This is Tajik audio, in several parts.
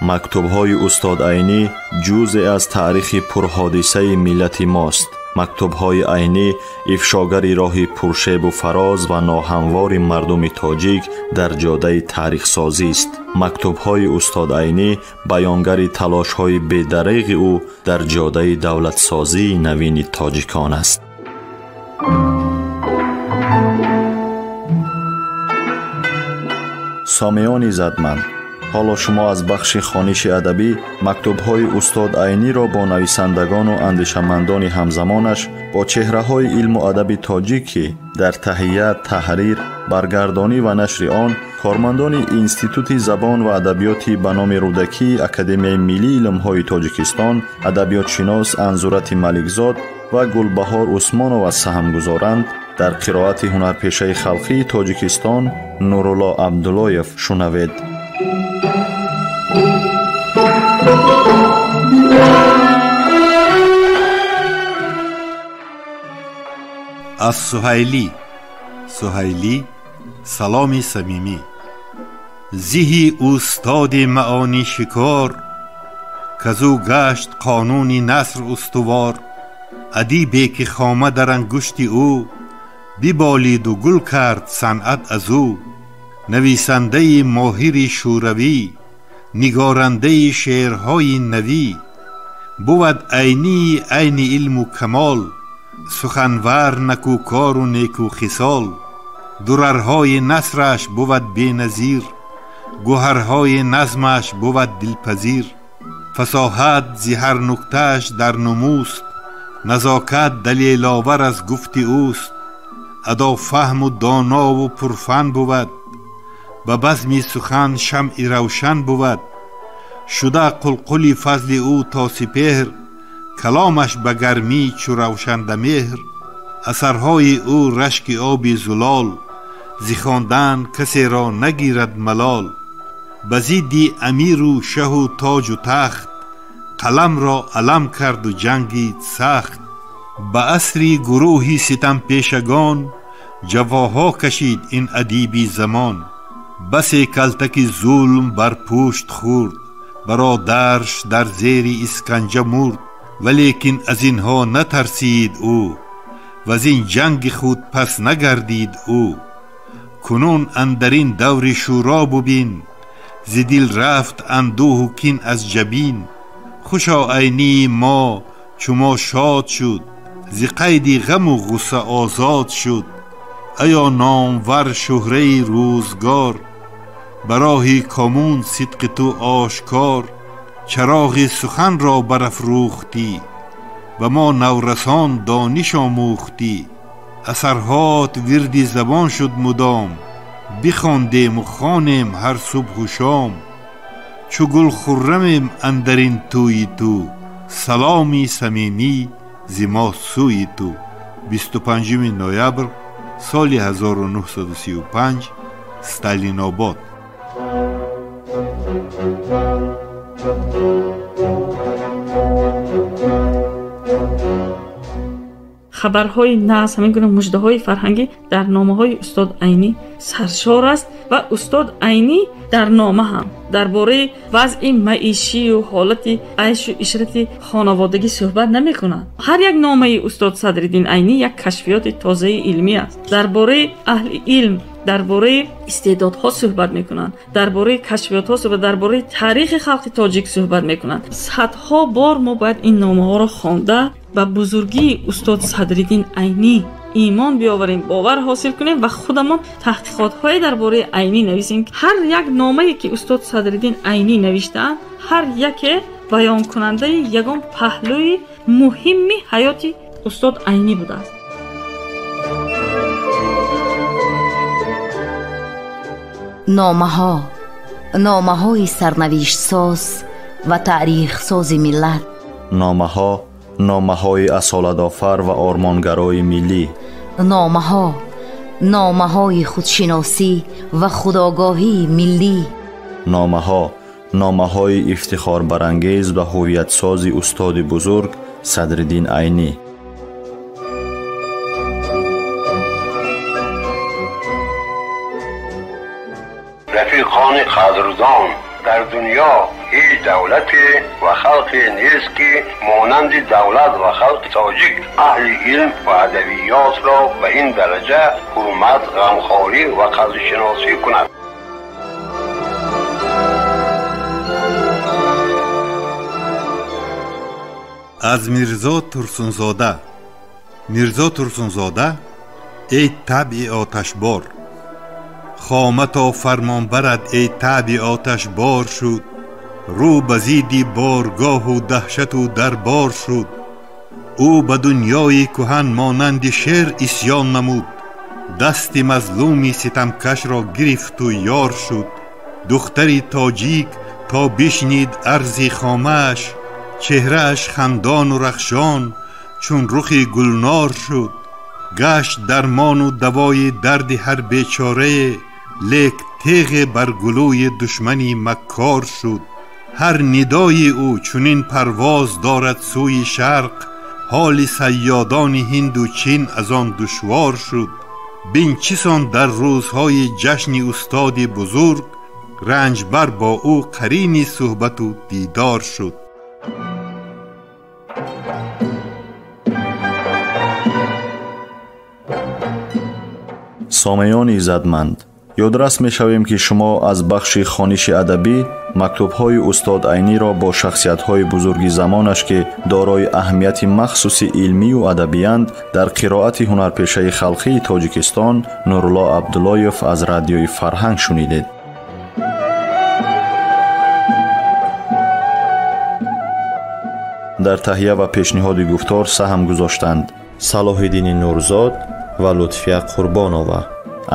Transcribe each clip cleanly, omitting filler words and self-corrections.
Мактубҳои устод Айнӣ ҷузъе аз таърихи пурҳодисаи миллати мост. Мактубҳои Айнӣ ифшогари роҳи пуршебу фароз ва ноҳамвори мардуми тоҷик дар ҷодаи таърихсозист. Мактубҳои устод Айнӣ баёнгари талошҳои бедареғи ӯ дар ҷодаи давлатсозии навини тоҷикон аст. Сомиёни задманд, ҳоло шумо аз бахши хониши адабӣ мактубҳои устод Айниро бо нависандагону андешамандони ҳамзамонаш, бо чеҳраҳои илму адаби тоҷик, ки дар таҳия, таҳрир, баргардонӣ ва нашри он кормандони Институти забон ва адабиёти ба номи Рӯдакии Академияи миллии илмҳои Тоҷикистон, адабиётшинос Анзурати Маликзод ва Гулбаҳор Усмонова саҳм гузоранд, дар қироати ҳунарпешаи халқии Тоҷикистон Нурулло Абдуллоев шунавед. Аз Суҳайлӣ. Суҳайлӣ, саломи самимӣ. Зиҳи устоди маонӣ шикор, казу гашт қонуни наср устувор. Адибе ки хома дар ангушти ӯ, биболиду гул кард санъат аз ӯ. Нависандаи моҳири шӯравӣ, нигорандаи шеърҳои навӣ. Бувад Айнии айни илму камол, суханвар накӯкору некӯхисол. Дурарҳои насраш бувад беназир, гӯҳарҳои назмаш бувад дилпазир. Фасоҳат зи ҳар нуктааш дар нумӯст, назокат далеловар аз гуфти ӯст. Адофаҳму донову пурфан бувад, ба базми сухан шамъи равшан бувад. Шуда қулқули фазли ӯ то сипеҳр, каломаш ба гармӣ чу равшандамеҳр. Асарҳои ӯ рашки оби зулол, зи хондан касеро нагирад малол. Ба зидди амиру шаҳу тоҷу тахт, қаламро алам карду ҷангид сахт. Ба асри гурӯҳи ситампешагон, ҷавоҳо кашид ин адиби замон. Басе калтаки зулм бар пушт хӯрд, бародарш дар зери исканҷа мурд. Валекин аз инҳо натарсид ӯ, ваз ин ҷанги худ пас нагардид ӯ. Кунун андар ин даври шӯро бубин, зи дил рафт андӯҳу кин аз ҷабин. Хушо Айнии мо чу мо шод шуд, зи қайди ғаму ғусса озод шуд. Аё номвар шӯҳраи рӯзгор, ба роҳи комун сидқи ту ошкор. Чароғи суханро барафрӯхтӣ, ба мо наврасон дониш омӯхтӣ. Асарҳот вирди забон шуд мудом, бихондему хонем ҳар субҳу шом. Чу гул хуррамем андар ин тӯи ту, саломи самимӣ зи мо сӯи ту. 25 ноябр соли 1935, Сталинобод. Хабарҳои нағз, ҳамин гуна муждаҳои фарҳангӣ дар номаҳои устод Айнӣ саршор аст ва устод Айнӣ дар нома ҳам дар бораи вазъи маишию ҳолати айшу ишрати хонаводагӣ суҳбат намекунад. Ҳар як номаи устод Садриддин Айнӣ як кашфиёти тозаи илмӣ аст. Дар бораи аҳли илм, дар бораи истеъдодҳо суҳбат мекунанд, дар бораи кашфиётҳо суҳбат, дар бораи таърихи халқи тоҷик суҳбат мекунанд. Садҳо бор мо бояд ин номаҳоро хонда ба бузургии устод Садриддин Айнӣ имон биёварем, бовар ҳосил кунем ва худамон таҳқиқотҳое дар бораи Айнӣ нависем. Ҳар як номае ки устод Садриддин Айнӣ навиштаанд, ҳар яке баёнкунандаи ягон паҳлӯи муҳимми ҳаёти устод Айнӣ будааст. Номаҳо, номаҳои сарнавиштсоз ва таърихсози миллат. Номаҳо, номаҳои асолатофар ва ормонгарои миллӣ. Номаҳо, номаҳои худшиносӣ ва худогоҳии миллӣ. Номаҳо, номаҳои ифтихорбарангез ва ҳувиятсози устоди бузург Садриддин Айнӣ. Рафиқони қадрдон, дар дунё Ҳеҷ давлате ва халқе нест, ки монанди давлат ва халқи тоҷик аҳли илм ва адабиётро ба ин дараҷа ҳурмат, ғамхорӣ ва қадршиносӣ кунад. Аз Мирзо Турсунзода. Мирзо Турсунзода: эй табъи оташбор, хома то фармон барад, эй табъи оташбор шуд, рӯ ба зидди боргоҳу даҳшату дарбор шуд. Ӯ ба дунёи кӯҳан монанди шер исьён намуд, дасти мазлуми ситамкашро гирифту ёр шуд. Духтари тоҷик то бишнид арзи хомааш, чеҳрааш хандону рахшон чун рухи гулнор шуд. Гашт дармону давои дарди ҳар бечорае, лек теғе бар гулӯи душмани маккор шуд. Ҳар нидои ӯ чунин парвоз дорад сӯи шарқ, ҳоли сайёдони ҳинду чин аз он душвор шуд. Бин чӣ сон дар рӯзҳои ҷашни устоди бузург, ранҷбар бо ӯ қарини суҳбату дидор шуд. Сомеёни иззатманд, ёдрас мешавем, ки шумо аз бахши хониши адабӣ мактубҳои устод Айниро бо шахсиятҳои бузурги замонаш, ки дорои аҳамияти махсуси илмию адабиянд, дар қироати ҳунарпешаи халқии Тоҷикистон Нурулло Абдуллоев аз радиои Фарҳанг шунидед. Дар таҳия ва пешниҳоди гуфтор саҳм гузоштанд Салоҳиддини Нурзод ва Лутфия Қурбонова.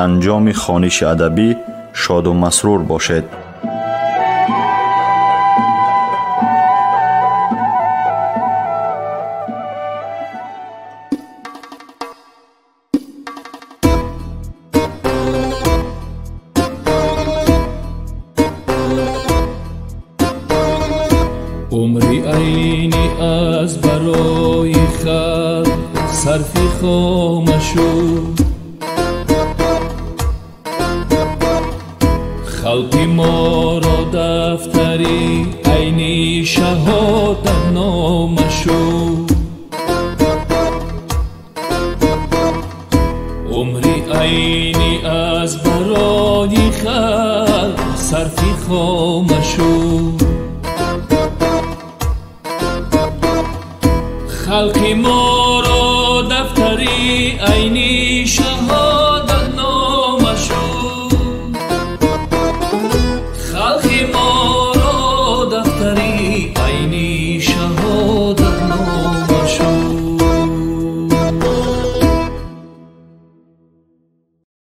Анҷоми хониши адабӣ шоду масрур бошед. Умри Айнӣ аз барои халқ сарфи хома шуд, халқи моро дафтари Айнӣ шаҳодатнома шуд. Умри Айнӣ аз барои халқ сарфи хома шуд, халқи моро дафтари Айнӣ шаҳодатнома